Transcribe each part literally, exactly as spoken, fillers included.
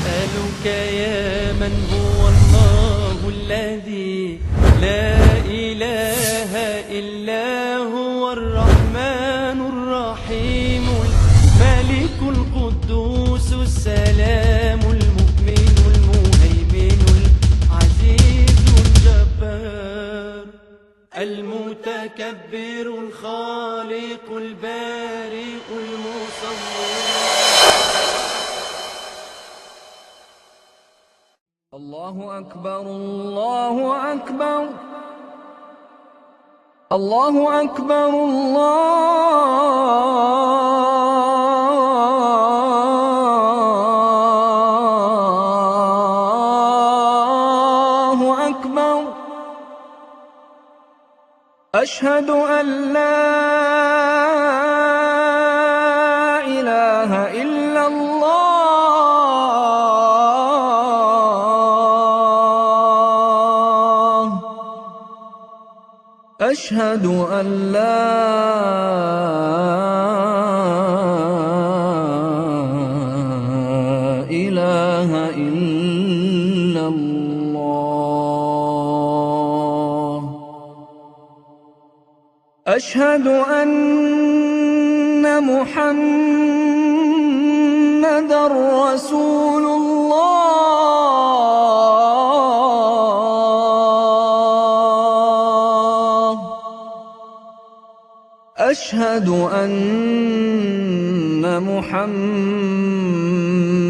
أسألك يا من هو الله الذي لا إله إلا هو الرحمن الرحيم الملك القدوس السلام المؤمن المهيمن العزيز الجبار المتكبر الخالق البارئ المصور. الله أكبر، الله أكبر، الله أكبر، الله أكبر. أشهد أن لا إله إلا الله. أشهد أن لا إله إلا الله. أشهد أن محمدا رسول الله. أشهد أن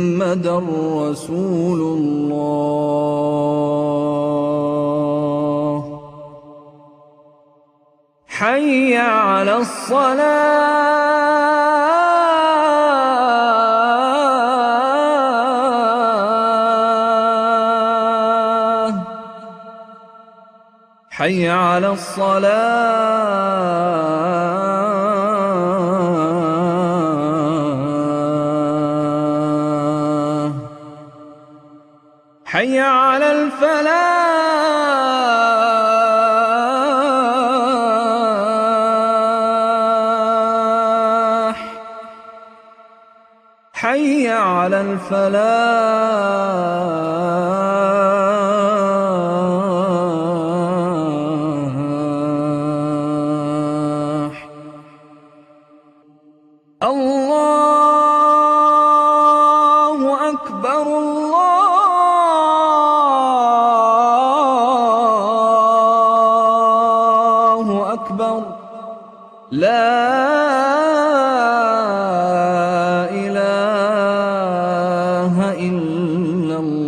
محمدا رسول الله. حي على الصلاة. حي على الصلاة. حي على الفلاح. حي على الفلاح. الله أكبر، الله أكبر. لا إله إلا الله.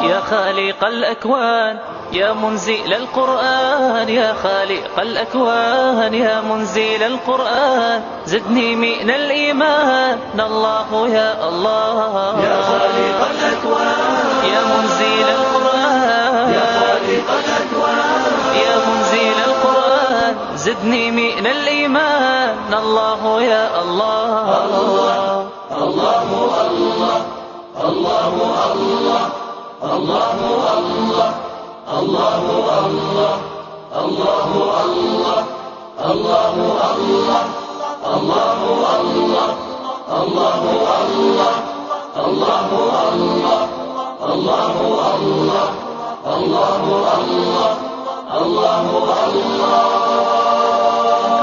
يا خالق الأكوان، يا منزل القرآن، يا خالق الأكوان، يا منزل القرآن، زدني من الإيمان، الله يا الله. يا خالق الأكوان، يا منزل القرآن، يا خالق الأكوان، يا منزل القرآن، زدني من الإيمان، الله يا الله. الله، الله، الله، الله، الله، الله، الله.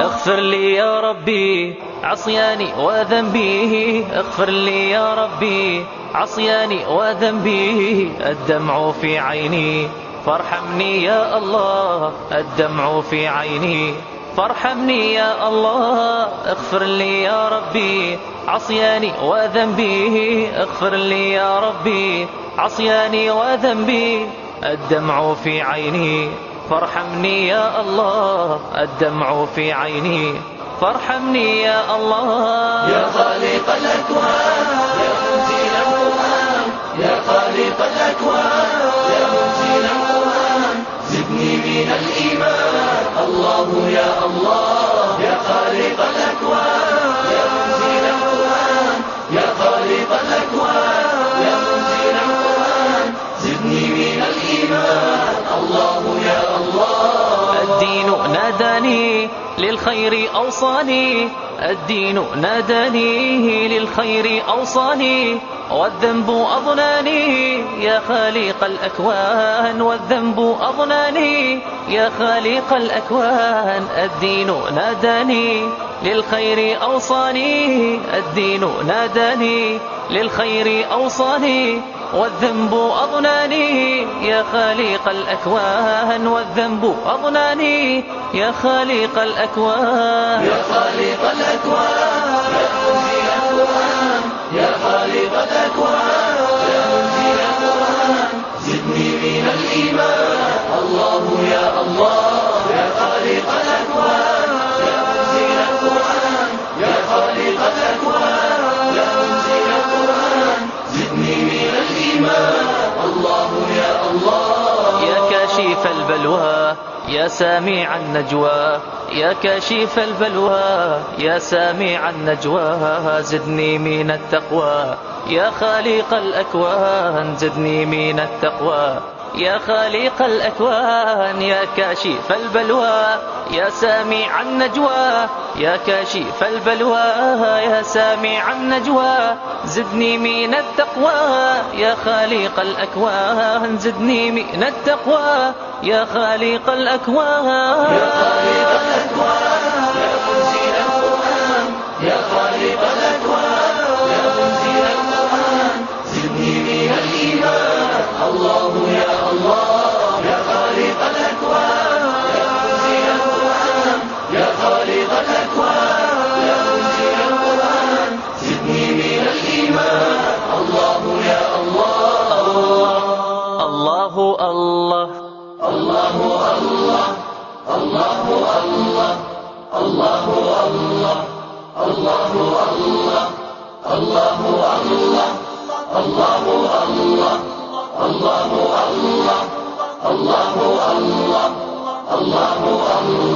اغفر لي يا ربي عصياني وذنبي، اغفر لي يا ربي عصياني وذنبي، الدمع في عيني، فارحمني يا الله، الدمع في عيني، فارحمني يا الله. اغفر لي يا ربي عصياني وذنبي، اغفر لي يا ربي عصياني وذنبي، الدمع في عيني، فارحمني يا الله، الدمع في عيني، فارحمني يا الله. يا خالق الأكوان، يا منزل القرآن، يا خالق الأكوان، يا منزل القرآن، زدني من الإيمان. الله يا الله، يا خالق الأكوان، يا منزل القرآن، يا خالق الأكوان، يا منزل القرآن، زدني من الإيمان. الله يا الله. الدين ناداني، للخير أوصاني، الدين ناداني، للخير أوصاني، والذنب أضناني، يا خالق الأكوان، والذنب أضناني، يا خالق الأكوان، الدين ناداني، للخير أوصاني، الدين ناداني، للخير أوصاني، والذنب أضناني، يا خالق الأكوان، والذنب أضناني، يا خالق الأكوان. يا خالق الأكوان، يا منزل القرآن، يا خالق الأكوان، يا منزل القرآن، زدني من الإيمان. الله يا الله، يا خالق الأكوان، يا منزل القرآن، يا خالق الأكوان، يا منزل القرآن، زدني من الإيمان. الله يا الله. يا كاشف البلوى، يا سامع النجوى، يا كاشف البلوى، يا سامع النجوى، زدني من التقوى. يا خالق الأكوان، زدني من التقوى. يا خالق الأكوان، يا كاشف البلوى، يا سامع النجوى، يا كاشف البلوى، يا سامع النجوى، زدني من التقوى. يا خالق الأكوان، زدني من التقوى، يا خالق الأكوان. يا خالق الأكوان، يا منزل القرآن، يا خالق الأكوان، يا منزل القرآن، زدني من الإيمان. الله يا الله، يا خالق الأكوان، يا منزل القرآن، يا خالق الأكوان، يا منزل القرآن، زدني من الإيمان. الله يا الله. الله، الله، الله. الله، الله، الله. الله، الله، الله. الله، الله، الله. الله، الله، الله.